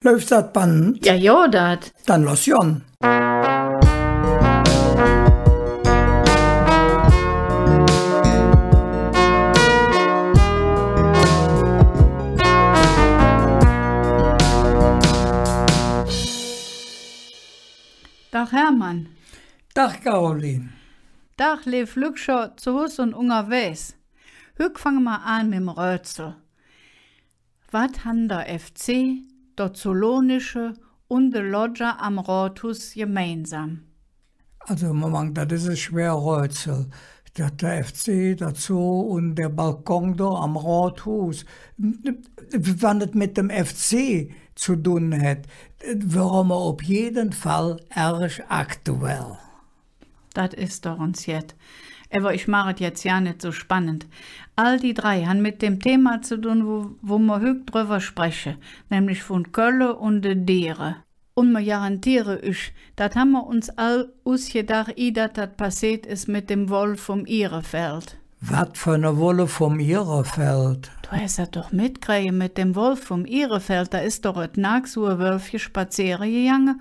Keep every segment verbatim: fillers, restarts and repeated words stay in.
Läuf dat Band? Jo, jo, dat. Dann loss gonn. Dag Hermann. Dag Caroline. Dag leev Lückcher zo Hus un ungerwägs. Hügg fange mer aan mem Rätsel. Wat han der F C, der Zoologische un de Loggia am Rodhuus gemeinsam? Also, Moment, dat es e schwer Rätsel. Dat der F C, der Zoo un der Balkon do am Rodhuus, wann et met dem F C ze dun hät, wöre mer op jede Fall ärg aktuell. Dat es doch ens jet. Ävver ich maach et jetz jo nit su spannend. All die drei han met dem Thema ze dun, wo, wo mer hügg drüvver spreche, nämlich vun Kölle un de Diere. Un mer garanteere üch, dat han mer uns all usgedaach, ih dat dat passeet es met dem Wolf vum Ihrefeld. Wat för ene Wolf vum Ihrefeld? Do häs dat doch metkräge met dem Wolf vum Ihrefeld, do es doch et naaks su e Wölfche spazeere gegange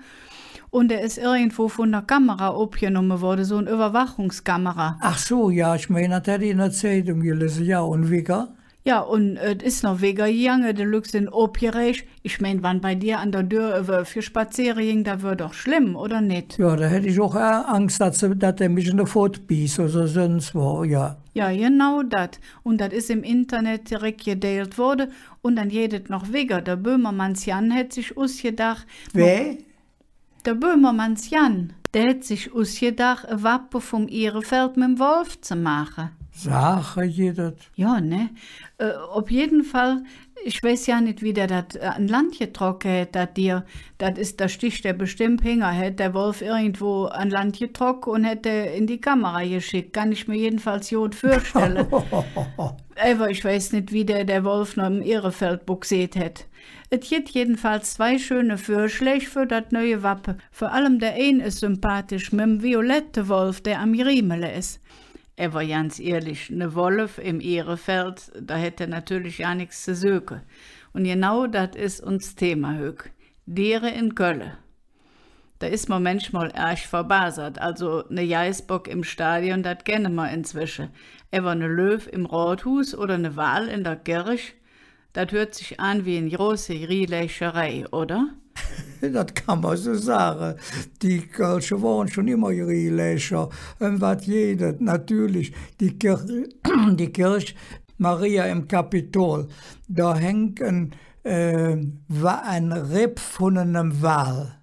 un dä es irgendwo vun der Kamera opgenomme woode, su en Üvverwachungskamera. Ach su, jo, ich mein, dat hätt ich en der Zeidung gelese, jo, un wigger? Jo, un, äh, et es noch wigger gegange, de Lück sin opgeräg. Ich mein, wann bei dir an der Dör e Wölfche spazeere ging, dat wör doch schlemm, oder nit? Jo, do hätt ich och, äh, Angs, dat se, dat dä mich en de Fott bieß oder söns wo, jo. Jo, genau dat. Un dat es em Internet direk gedeilt woode. Un dann geiht et noch wigger. Der Böhmermanns Jan hät sich usgedaach, Wä? Der Böhmermanns Jan, dä hät sich usgedaach, e Wappe vum Ihrefeld mem Wolf ze maache. Saache gitt et. Jo, ne? Äh, op jede Fall, ich weiß jo nit, wie dä dat, äh, an Land getrocke hät, dat Dier. Dat es, do stich dä bestemmp hinger, hät dä Wolf irgendwo an Land getrocke un hät dä en die Kamera gescheck. Kann ich mer jedenfalls god vürstelle. Ävver ich weiß nit, wie dä, dä Wolf nohm Ihrefeld bugseet hät. Et gitt jedenfalls zwei schöne Vürschläg för dat neue Wappe. Vör allem dä ein es sympathisch, mem violette Wolf, dä am Griemele es. Ävver ganz ihrlich, ne Wolf em Ihrefeld, do hät dä natörlich gar nix ze söke. Un genau dat es uns Thema hügg. Diere en Kölle. Do es mer mänchmol ärg verbasert. Also ne Geißbock em Stadion, dat kenne mer inzwesche. Ävver ne Löw em Rodhuus oder ne Wal en der Kirch, dat hürt sich aan wie en große Grielächerei, oder? Dat kann mer su sage. Die Kölsche wore schon immer Grielächer. Öm wat geiht et? Natörlich, die Kir-, die Kirch Maria im Kapitol. Do hängk en, äh, Wa-, en Repp vun enem Wal.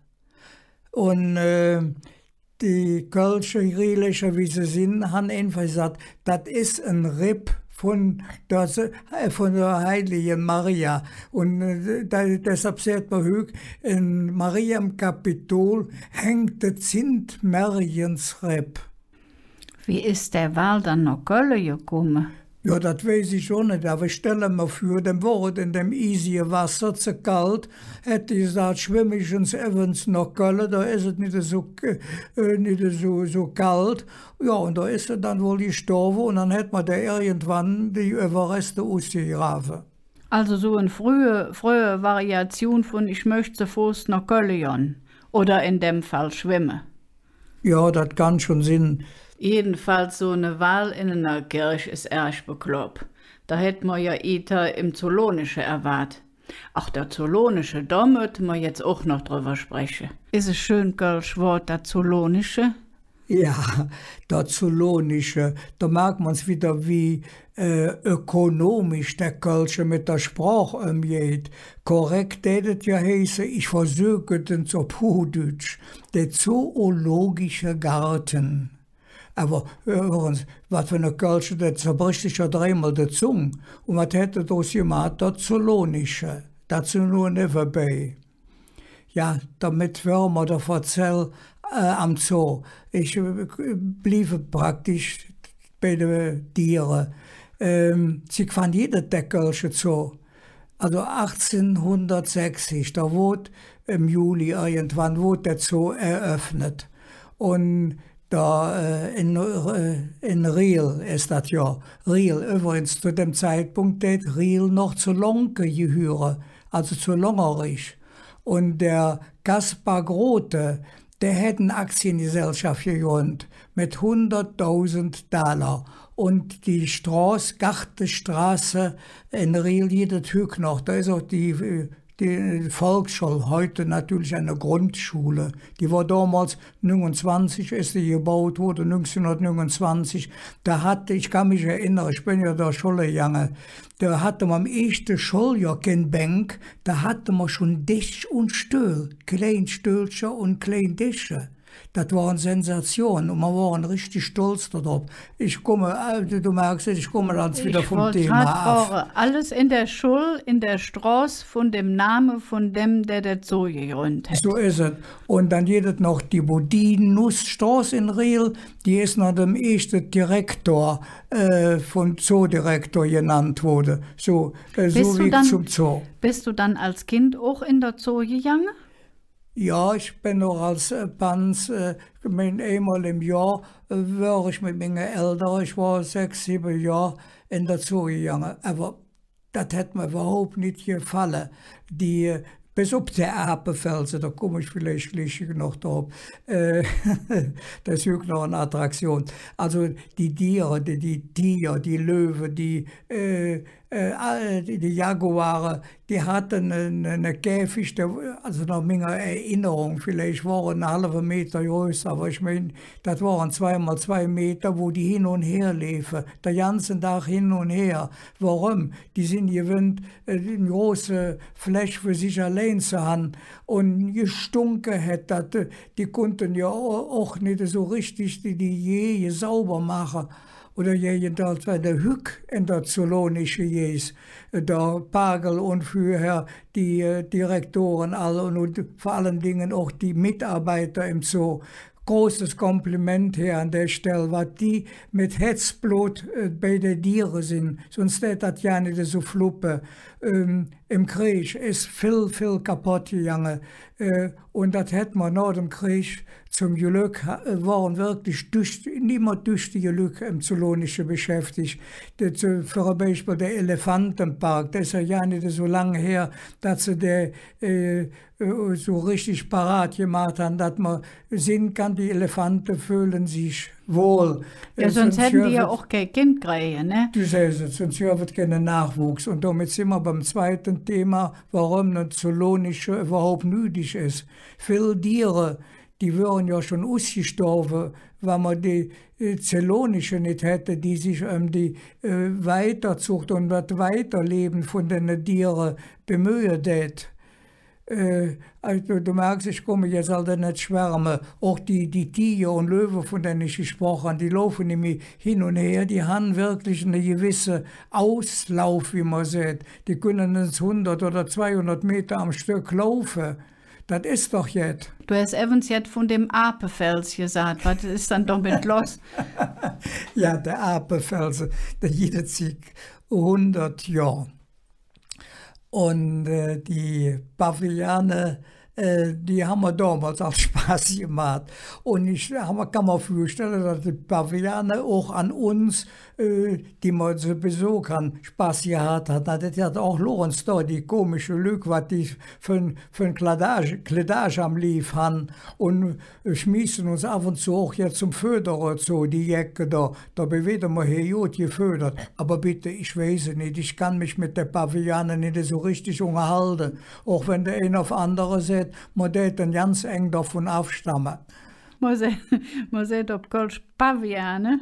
Un, äh, die kölsche Grielächer, wie se sin, han einfach gesaht, dat es en Repp vun der, äh, vun der heilige Maria. Un, äh, do, deshalv säht mer hügg, en Maria im Kapitol hängk de Zint Märjens Repp. Wie es dä Wal dann noh Kölle gekumme? Jo, dat weiß ich och nit, ävver ich stelle mer vür, däm wor et en däm iesige Wasser ze kald, hät dä gesaht, schwemm ich ens evvens noh Kölle, do es et nit esu k-, äh, nit esu, esu kald. Jo, un do es hä dann wall gestorve un dann hät mer dä irgendwann die Üvverreste usgegrave. Also su en fröhe, fröhe Variation vun „Ich mööch ze Foß noh Kölle gonn“ oder en däm Fall „schwemme“. Jo, dat kann schon sin. Jedenfalls, su ne Wal en ener Kirch es ärg beklopp. Do hätt mer jo ihter em Zoologische erwaadt. Ach, der Zoologische, do mööte mer jetz och noch drüvver spreche. Es e schön kölsch Wood, der Zoologische. Jo, der Zoologische, do merk mer ens widder, wie, äh, ökonomisch dä Kölsche met der Sproch ömgeiht. Korrek dät et jo heiße, ich versök et ens op Huhdütsch, der zoologische Garten. Ävver, äh, hür ens, wat för ne Kölsche, dä zerbrich sich jo dreimol de Zung. Un wat hät hä drus gemaht? Der Zoologische. Dat su nor nevvenbei. Jo, domet wöre mer der Verzäll, äh, am Zoo. Ich, äh, blieve praktisch bei de Diere. Ähm, zick wann gitt et dä Kölsche Zoo? Also achtzehnhundertsechzig, do woodt em Juli irgendwann woodt dä Zoo eröffnet. Un do, äh, en, äh, en Riehl es dat jo. Riehl, üvvrigens, zo däm Zeitpunk dät Riehl noch zo Lonke gehüre, also zo Longerich. Un der Kaspar Grote, dä hät en Aktiegesellschaff gegründt met hundertdausend Daler. Un die Stroß, Gartenstraße en Riehl, gitt et hügg noch. Do es och die, äh, die Volksschull, hügg natörlich en Grundschull. Die wor domols nüngunzwanzig es die gebaut woode, nüngzehnhundertnüngunzwanzig. Do hatt, ich kann mich erennere, ich ben jo do Schull gegange, do hatte mer em eeschte Schulljohr kein Bänk, do hatte mer schon Desch un Stöhl, klein Stöhlcher un klein Desche. Dat wor en Sensation un mer wore richtig stolz dodrop. Ich kumme, äh, do merks et, ich kumme dann widder vum Thema av. Alles en der Schull, en der Stroß vun dem Name vun däm, dä dä Zoo gegründt hät. Su es et. Un dann gitt et noch die Bodinus-Stroß en Riehl, die es noh dem eeschte Direktor, äh, vum Zoodirektor genannt woode. Su, äh, su wied zom Zoo. Bes do dann als Kind och en der Zoo gegange? Jo, ich ben noch als, äh, Panz, äh, ich mein, eimol em Johr, äh, wor ich met minge Eldere, ich wor sechs, sibbe Johr, en der Zoo gegange. Ävver dat hät mer üvverhaup nit gefalle. Die, äh, bes op der Apefelse, do kumme ich villeich glich noch drop. Äh, dat es och noch en Attraktion. Alsu die Diere, die, die Tiger, die Löwe, die, äh, äh, all die, die Jaguare, die hatte ene, ene Käfig, dä, alsu noh minger Erennerung, villeich wor hä ene halve Meter größer, ävver ich mein, dat wore zwei mol zwei Meter, wo die hin un her leefe, der ganze Dag hin un her. Woröm? Die sin gewennt, äh, en große Fläch för sich allein ze han. Un gestunke hät dat, äh, die kunnte jo o-, och nit esu richtig die, die Gehege sauber maache. Oder jedenfalls, wann de hügg en der Zoologische geihs, äh, der Pagel un fröher die, äh, Direktore all un, un vür allen Dingen och die Mitarbeiter em Zoo. Großes Kompliment her an der Stell, wat die met Hätzblod, äh, bei de Diere sin. Söns dät dat jo nit esu fluppe. Ähm, em Kreeg es vill, vill kapodd gegange. Äh, un dat hät mer noh dem Kreeg zom Glöck, ha-, äh, wore wirklich dücht-, immer düchtige Lück em Zoologische beschäftig. Dat, äh, för e Beispill der Elefantepark, dat es jo gar nit esu lang her, dat se dä, äh, äh, su richtig parat gemaht han, dat mer sinn kann, die Elefante föhle sich wohl. Jo, äh, söns hätte die jo och kei Kind kräge, ne? Do sähs et, söns gov et keine Nachwuchs. Un domet sin mer beim zweite Thema, woröm ne Zoologische üvverhaup nüdig es. Vill Diere, die wöre jo schon usgestorve, wann mer die, äh, Zoologische nit hätte, die sich öm die, äh, Weiterzucht un dat Weiterlevve vun denne Diere bemöhe dät. Äh, alsu, do merks, ich kumme jetz allt en et Schwärme. Och die, die Tiger un Löwe, vun denne ich gesproche han, die laufe nämlich hin un her, die han wirklich ene gewesse Auslauf, wie mer säht. Die künne ens hundert oder zweihundert Meter am Stöck laufe. Dat es doch jet. Do häs evvens jet vun dem Apefels gesaht. Wat es dann domet loss? Jo, der Apefels, dä gitt et zick hundert Johr. Un, äh, die Paviane, äh, die han mer domols och Spass gemaht. Un ich, han mer, kann mer vürstelle, dat die Paviane och an uns, äh, die mer su besök han, Spass gehatt han. Na, dat hät och Lorenz do, die komische Lück, wat die för, för Kledage, Kledage am Liev han. Un schmieße uns av un zo och jetz zom Födere zo, die Jecke do, do weede mer hee god gefödert. Ävver bitte, ich weiß et nit, ich kann mich met de Paviane nit esu richtig ungerhalde. Och wann der ein ov andere säht, mer dät dann ganz eng dovun avstamme. Mer sä-, mer säht op Kölsch Paviane.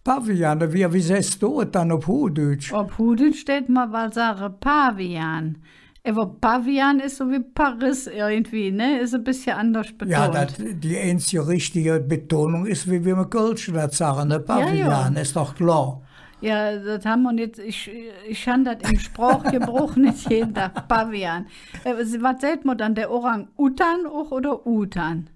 Paviane, wie, wie sähs do et dann op Huhdütsch? Op Huhdütsch dät mer wall sage Pavian. Ävver Pavian es su wie Paris irgendwie, ne? Es e bessche anders betont. Jo, dat, die einzige richtige Betonung es, wie mer em Kölsche dat sage, ne? Jo, jo. Pavian, es doch klor. Jo, dat han mer nit, ich, ich han dat em Sprochgebruch nit jeden Dag, Pavian. Äh, wat säht mer dann, der Orang-Utan och oder Utan?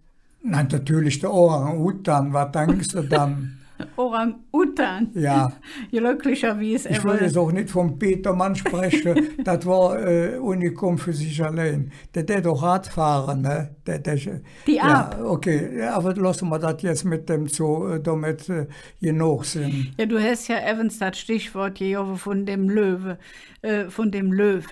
Na, natörlich der Orang-Utan, wat denks do dann? Orang-Utan. Jo. Glöcklicherwies. Ich wööd jetz och nit vum Petermann spreche, dat wor, äh, Unikum för sich allein. Dä, dä dät och Rad fahre, ne? Dä, dä, die jo, Aap. Okay, jo, ävver looße mer dat jetz met dem Zoo, äh, domet, äh, genog sin. Jo, do häs jo evvens dat Stichwood gegovve vun dem Löwe, äh, vun dem Löw.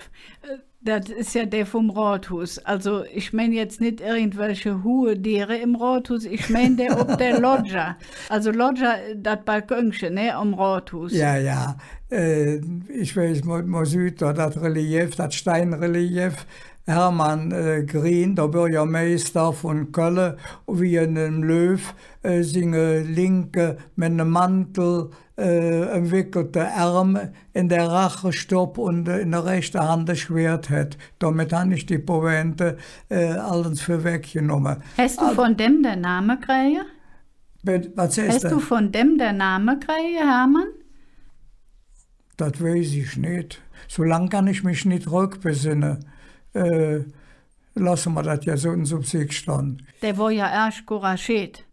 Äh, Dat es jo dä vum Rodhuus. Also, ich mein jetz nit irgendwelche huhe Diere em Rodhuus, ich mein dä op der Loggia. Also Loggia, dat Balkönche, ne, am Rodhuus. Jo, jo. Äh, ich weiß, mer, mer süht do dat Relief, dat Steinrelief. Hermann, äh, Gryn, der Bürgermeister vun Kölle, wie hä dem Löw, äh, singe linke, met nem Mantel, äh, ömweckelte Ärm en der Rache stopp un, äh, en der rächte Hand e Schwert hät. Domet han ich die Pointe, äh, allens vürweggenomme. Häs do vun däm der Name kräge? Wat sähs do? Häs do vun däm der Name kräge, Hermann? Dat weiß ich nit. Su lang kann ich mich nit röckbesinne. Äh, looße mer dat jetz su op sich stonn. Dä wor jo ärg couragiert.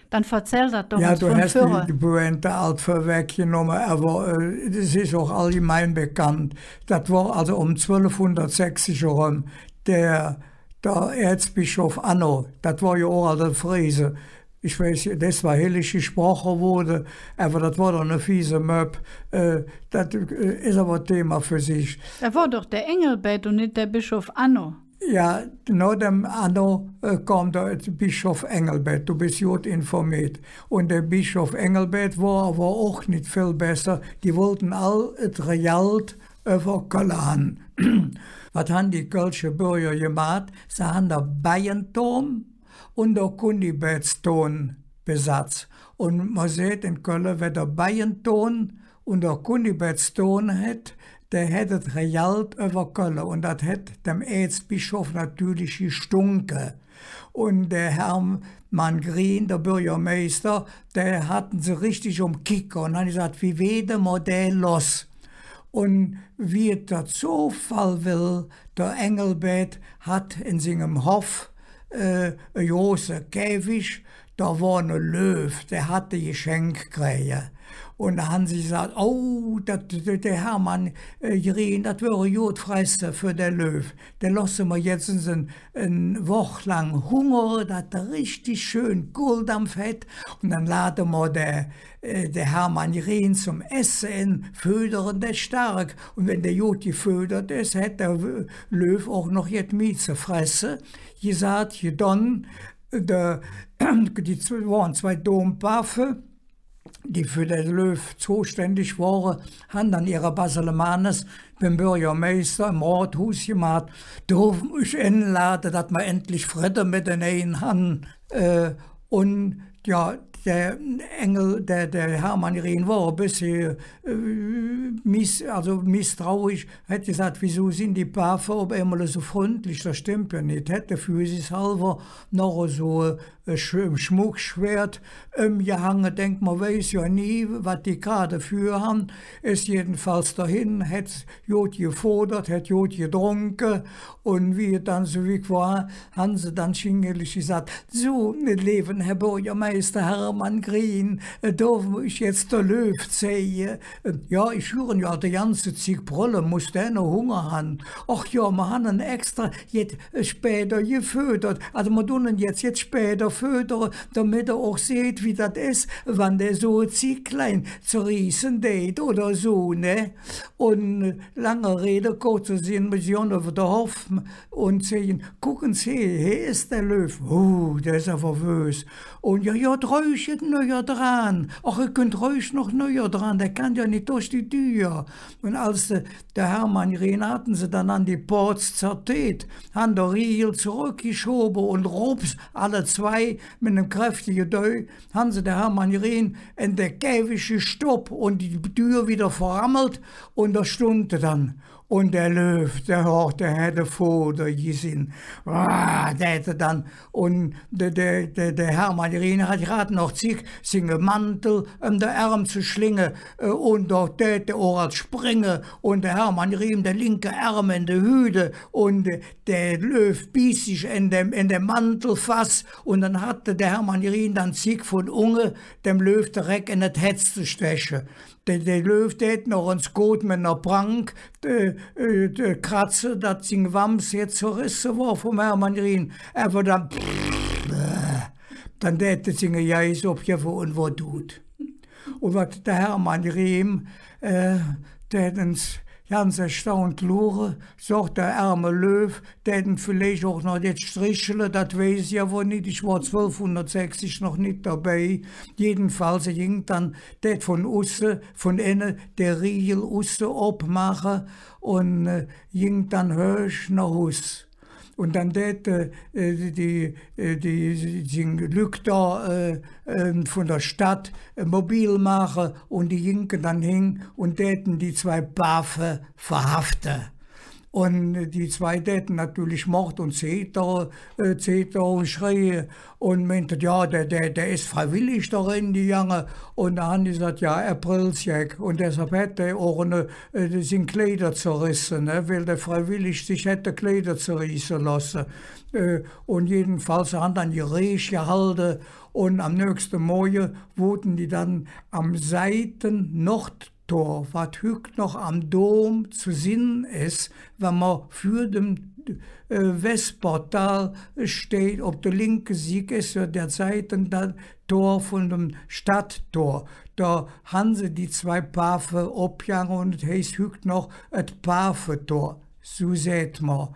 Dann verzäll dat doch uns vun vürre. Jo, do häs die Pointe ald vürweggenomme, ävver, äh, dat es och allgemein bekannt. Dat wor also öm zwölfhundertsechzig eröm, der, der Erzbischof Anno, dat wor jo och ald e Frise. Ich weiß, dä es zwor hellig gesproche woode, ävver dat wor doch ene fiese Möpp. Äh, dat, äh, es ävver e Thema för sich. Dä wor doch der Engelbert un nit der Bischof Anno. Jo, noh dem Anno, äh, kom der Bischof Engelbert. Do bes god informeet. Un der Bischof Engelbert wor ävver och nit vill besser. Die wollte all et Rejalt üvver Kölle han. Wat han die kölsche Bürger gemaht? Se han der Beientoon un der Kunibätston besatz. Un mer säht en Kölle, wä der Beientoon un der Kunibätston hät, dä hät et Rejalt üvver Kölle. Un dat hät dem Erzbischof natörlich gestunke. Un der Hermann Gryn, der Bürgermeister, dä hatte se richtig om Kicker un han gesaht, wie weede mer dä loss? Un wie et der Zofall well, der Engelbert hatt en singem Hoff, äh, e große Käfig, do wor ene Löw, dä hatt e Geschenk kräge. Un do han se gesaht, oh, dat, der, der Hermann, äh, Gryn, dat wör e god Fresse för der Löw. Dä looße mer jetz ens en, en Woch lang hungere, dat dä richtig schön Kohldamp hät. Un dann lade mer der äh, der Hermann Gryn zom Esse en, födere dä stark. Un wann dä god gefödert es, hät der W-, Löw och noch jet mih ze fresse. Gesaht, gedon, der, die zwe-, wore zwei Dompaafe, die för der Löw zoständig wore, han dann ehre Baselemanes beim Bürgermeister em Rodhuus gemaht, derf ich enlade, dat mer endlich Fridde metenein han. Äh, un jo, der Engel, der, der Hermann Gryn wor e bessche, äh, miss-, also misstrauisch, hät gesaht, wiesu sin die Paafe op eimol esu fründlich? Dat stemmp jo nit. Hät dä vürsichshalver noch esu, äh, Sch-, Schmuckschwert ömgehange. Denk, mer weiß jo nie, wat die grad vürhan. Es jedenfalls dohin, hät god gefodert, hät god gedrunke, un wie et dann su wigg wor, han se dann schingelich gesaht: „Su, leeven Här Bürgermeister Hermann Gryn, äh, derfe mer üch jetz der Löw zeige?“ „Äh, jo, ich hüre jo de ganze Zigg brölle, muss dä noch Hunger han?“ „Ach jo, mer han en extra jet, äh, späder gefödert. Also mer dun en jetz, jetz späder födere, domet hä och seht, wie dat es, wann dä su e Zigglein zerrieße deit oder su, ne?“ Un, äh, lange Rede, kurzer Sinn, mer sin üvver der Hoff un sage: „Kucken Se, he es der Löw. Oh, dä es ävver bös. Un jo, jo, drück et nöher dran. Ach, ehr künnt drück noch nöher dran, dä kann jo nit durch die Dür.“ Un als, äh, der Hermann Gryn hatte se dann an die Pooz zerteet, han der Riegel zoröckgeschobe un rups, alle zwei met nem kräftige Däu, han se der Hermann Gryn en der Käfig gestopp un die Dür widder verrammelt un do stundt hä dann. Un der Löw, dä, och, dä hät e Fooder gesinn. Uah, dä hät dann, un der, der, der, der Hermann Gryn hatt grad noch Zigg, singe Mantel öm der Ärm ze schlinge, äh, un do dät dä och ald springe, un der Hermann Gryn, der linke Ärm en de Hühde, un, äh, der Löw bess sich en dem, en dem Mantel fass, un dann hatt der Hermann Gryn dann Zigg vun unge, dem Löw direk en et Hätz ze steche. Der, der Löw dät noch ens god met ner Prank, äh, äh, kratze, dat sing Wams jet zerresse wor vum Hermann Gryn. Ävver dann, dann dät hä singe Geiß opgevve un wor dud. Un wat der Hermann Gryn, äh, dä hät ens ganz erstaunt luure, soch der ärme Löw, dät en villeich och noch jet strichele, dat weiß ich ävver nit, ich wor zwölfhundertsechzig noch nit dobei. Jedenfalls ging dann, dät vun usse, vun enne, der Riegel usse opmaache un, äh, ging dann höösch noh Hus. Un dann dät, äh, die, äh, die, die Lück do, äh, äh, vun der Stadt, äh, mobil maache un die gingke dann hin un däte die zwei Pafe verhafte. Un, äh, die zwei däte natörlich Mord un Zeter, äh, Zeter un schreie un meinte, jo, dä, dä, dä es freiwillig do erengegange. Un do han die gesaht, jo, Aprilsgeck. Un deshalv hät dä och en, äh, sing Kleider zerresse, ne, weil dä freiwillig sich hät de Kleider zerrieße looße. Äh, un jedenfalls han dann Gereech gehalde un am nöchste Morge woodte die dann am Seiten-Nordtor, wat hügg noch am Dom ze sinn es, wann mer för dem, äh, Westportal steiht, op der linke Sigg es, jo, der Seiten-Tor vun dem Stadttor. Do han se die zwei Pafe opgehange un et heiß hügg noch et Pafetor. Su säht mer,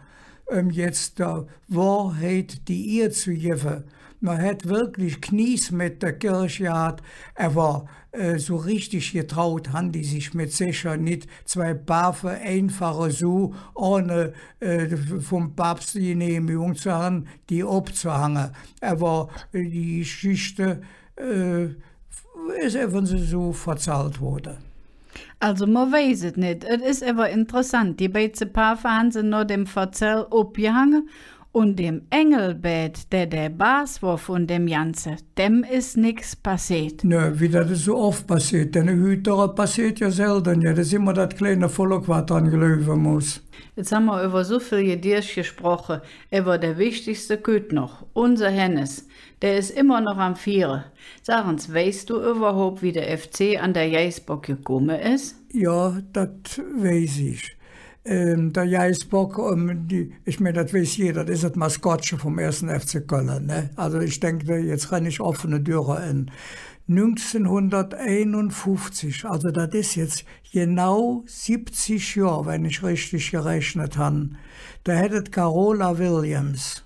öm jetz der Wohrheit die Ihr ze gevve. Mer hät wirklich Knies met der Kirch gehat, ävver, äh, su richtig getraut han die sich met secher nit, zwei Pafe einfach esu, ohne, äh, vum Paps die Genehmigung ze han, die opzehange. Ävver, äh, die Geschichte, äh, es evvens esu verzallt woode. Alsu, mer weiß et nit. Et es ävver interessant. Die beidse Pafe han se noh dem Verzäll opgehange un dem Engelbert, dä der Baas wor vun dem Ganze, däm es nix passeet. Nö, wie dat esu off passeet. Denne Hütere passeet jo selde. Jo, dat es immer dat kleine Volk, wat dran gläuve muss. Jetz han mer üvver su vill Gedeerch gesproche, ävver der wichtigste kütt noch, unse Hennes. Dä es immer noch am Fiere. Sag ens, weiß do üvverhaup, wie der F C an der Geißbock gekumme es? Jo, dat weiß ich. Ähm, der Geißbock, ähm, die, ich mein, dat weiß jeder, dat es et Maskottche vum erste F C Kölle, ne? Alsu ich denk, do, jetz renn ich offene Döre en. Nüngzehnhunderteinunfuffzig, alsu dat es jetz genau sibbzig Johr, wann ich richtig gerechnet han, do hät et Carola Williams.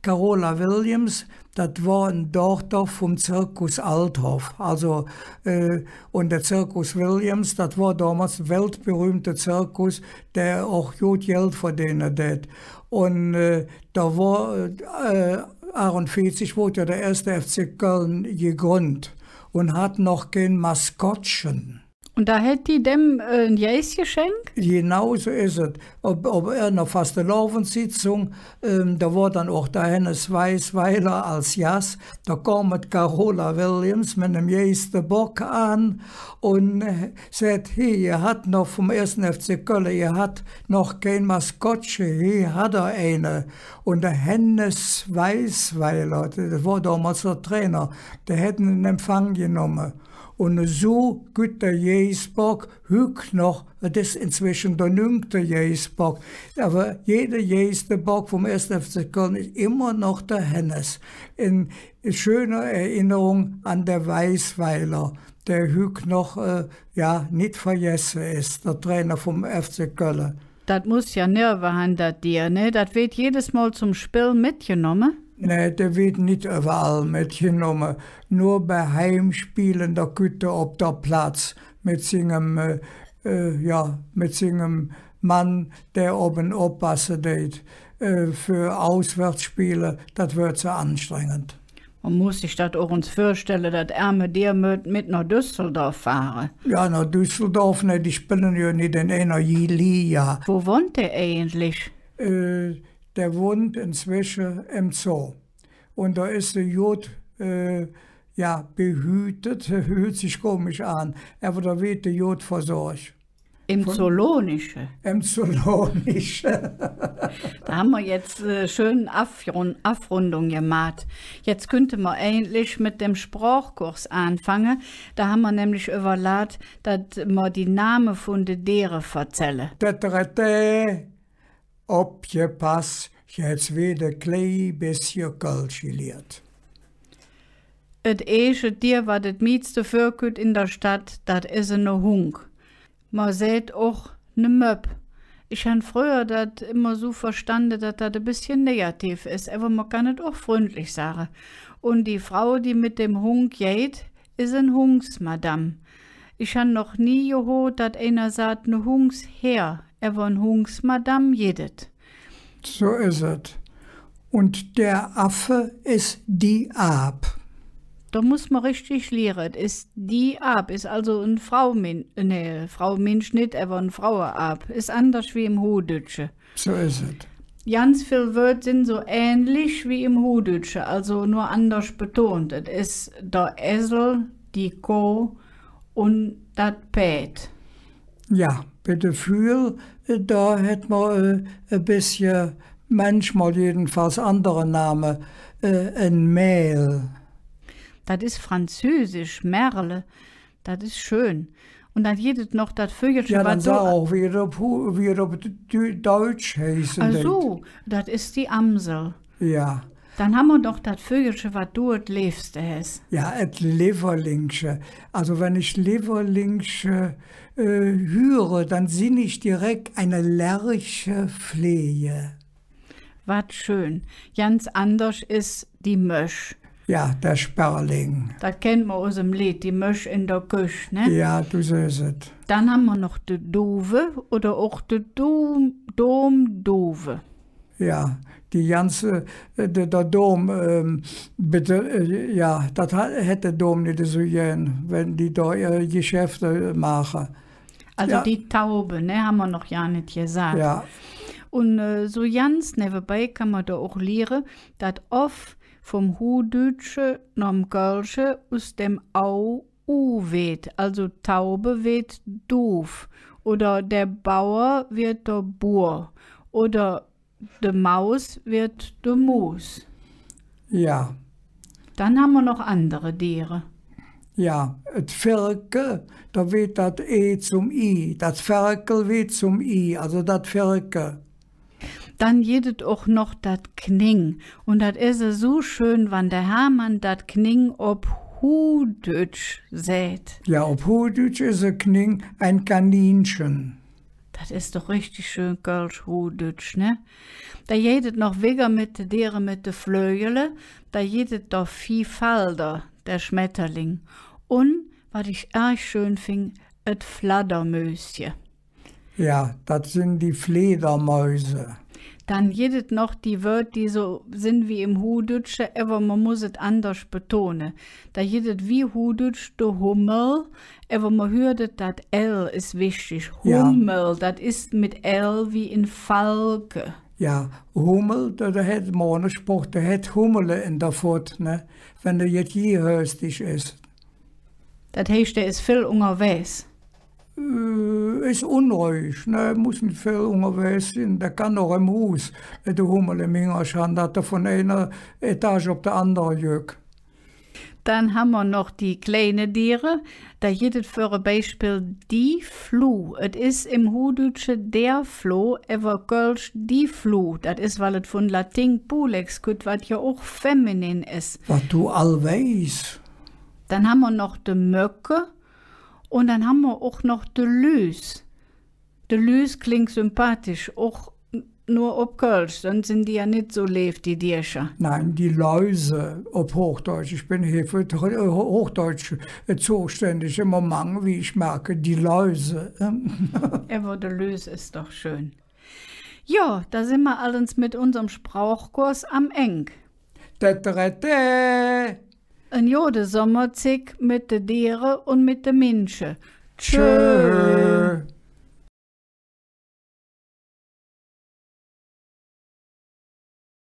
Carola Williams, dat wor en Doochter vum Zirkus Althoff. Alsu, äh, un der Zirkus Williams, dat wor domols weltberühmte Zirkus, dä och god Geld verdeene dät. Un, äh, do wor, äh, achunveezig woodt jo der erste F C Köln gegründt un hatt noch kein Maskottchen. Un do hät die däm, äh, en Geiß geschenk? Genau su es et. Op, op ener Fastelovendssitzung, ähm, do wor dann och der Hennes Weisweiler als Gass. Do kom et Carola Williams met enem Geißebock aan un, äh, säht: „Hee, ehr hat noch vum erste F C Kölle, ehr hat noch kein Maskottche, hee hat ehr eine.“ Un der Hennes Weisweiler, dat wor domols der Trainer, dä hät en en Empfang genomme. Un esu kütt der Geißebock hügg noch, et es inzwesche der nüngte Geißebock. Ävver jede Geißebock vum erste F C Köln es immer noch der Hennes. En schöne Erinnerung an der Weisweiler, dä hügg noch, äh, jo, nit vergesse es, der Trainer vum F C Kölle. Dat muss jo Nerve han, dat Dier, ne? Dat weed jedes Mol zom Spill metgenomme? Nä, dä weed nit üvverall metgenomme. Nor bei Heimspiele, do kütt hä op der Platz met singem, äh, äh, jo, met singem Mann, dä op en oppasse deit. Äh, för Auswärtsspiele, dat wör ze anstrengend. Mer muss sich dat och ens vürstelle, dat ärme Dier mööt met noh Düsseldorf fahre. Jo, noh Düsseldorf, ne, die spille jo nit en einer Liga. Wo wonnt dä eigentlich? Äh, dä wonnt inzwesche em Zoo. Un do es hä god, äh, jo, behütet, hürt sich komisch aan, ävver do weed hä god versorg. Em Zoologische. Em Zoologische. Do han mer jetz, äh, schön Afrun-, Afrundung gemaht. Jetz künnte mer eigentlich met dem Sprochkurs aanfange. Do han mer nämlich üvverlaht, dat mer die Name vun de Diere verzälle. Täterätä, opgepass, jetz weed e klei bessche Kölsch geliert. Et eeschte Dier, wat et mieste vürkütt en der Stadt, dat es ene Hungk. Mer säht och Ne Möpp. Ich han fröher dat immer su verstande, dat dat e bessche negativ es, ävver mer kann et och fründlich sage. Un die Frau, die met dem Hungk geiht, es en Hunksmadam. Ich han noch nie gehoot, dat einer säht, ne Hungshäär, ävver en Hunksmadam gitt et. Su es et. Und der Affe ist die Aap. Do muss mer richtig liere. Et es die Aap, es alsu en Fraumin-, ne, Frauminsch nit, ävver en Fraueaap. Es anders wie em Huhdütsche. Su es et. Ganz vill Wööd sin su ähnlich wie em Huhdütsche, alsu nor anders betont. Et es der Esel, die Koh un dat Pääd. Jo, bei de Vügel, äh, do hät mer, äh, e bessche, manchmol jedenfalls, andere Name, äh, en Määl. Dat es französisch, Merle. Dat es schön. Un dann gitt et noch dat Vügelche, jo, dann wat sag och, wie et op Hu-, wie et op Dü-, Deutsch heiße deit. Ach su, dat es die Amsel. Jo. Dann han mer noch dat Vügelche, wat do et leevste häs. Jo, et Livverlingche. Alsu, wann ich Livverlingche, äh, hüre, dann sinn ich direk eine Lerche fleege. Wat schön. Ganz anders es die Mösch. Jo, der Sperling. Dat kennt mer us dem Leed, die Mösch en der Köch, ne? Jo, do sühs et. Dann han mer noch de Duve oder och de Dom-, Domduve. Jo, die ganze, äh, der, der Dom, ähm, bitte, äh, jo, dat ha-, hät der Dom nit esu gään, wann die do ehre Geschäfte maache. Alsu jo. Die Taube, ne, han mer noch gar nit gesaht. Jo. Un, äh, su ganz nevvenbei kann mer do och liere, dat off vum Huhdütsche nohm Kölsche us dem Au U weed, alsu Taube weed Duv. Oder der Bauer weed der Buur. Oder de Maus weed de Muus. Jo. Dann han mer noch andere Diere. Jo, et Ferke, do weed dat E zom I. Dat Ferkel weed zom I, alsu dat Ferke. Dann gitt et och noch dat Kning. Un dat es esu schön, wann der Hermann dat Kning op Huhdütsch säht. Jo, op Huhdütsch es e Kning ein Kaninchen. Dat es doch richtig schön kölsch Huhdütsch, ne? Do geiht et noch wigger met de Diere met de Flögele, do gitt et der Vivalder, der Schmetterling. Un, wat ich ärg schön fing, et Fladdermösche. Jo, dat sin die Fledermäuse. Dann gitt et noch die Wööd, die su sin wie em Huhdütsche, ävver mer muss et anders betone. Do gitt et wie Huhdütsch de Hummel, ävver mer hürt et, dat L es wichtig. Jo. Hummel, dat es met L wie en Falke. Jo, Hummel, do, do hät mer ene Sproch, dä hät Hummele en der Fott, ne? Wann dä jet gehöstig es. Dat heiß, dä es vill ungerwägs. Äh, es unruhig, ne? Muss nit vill ungerwägs sin. Dä kann och em Huus, äh, de Hummel em Hingersch han, dat dä vun einer Etage op de andere jöck. Dann han mer noch die kleine Diere. Do gitt et för e Beispill die Fluh. Et es em Huhdütsche der Floh, ävver kölsch die Fluh. Dat es, weil et vun Lating pulex kütt, wat jo och feminin es. Wat do all weiß. Dann han mer noch de Möcke un dann han mer och noch de Lüs. De Lüs klingk sympathisch, och n-, nor op Kölsch, sons sin die jo nit su leev, die Diercher. Nein, die Läuse op Hochdeutsch. Ich ben hee för Ho-, Hochdeutsch, äh, zoständig. Immer mang, wie ich merke, die Läuse. Ävver de Lüs es doch schön. Jo, do sin mer allens met unserem Sprochkurs am Eng. Täterätä. En gode Sommerzigg met de Diere un met de Minsche. Tschö. Tschö.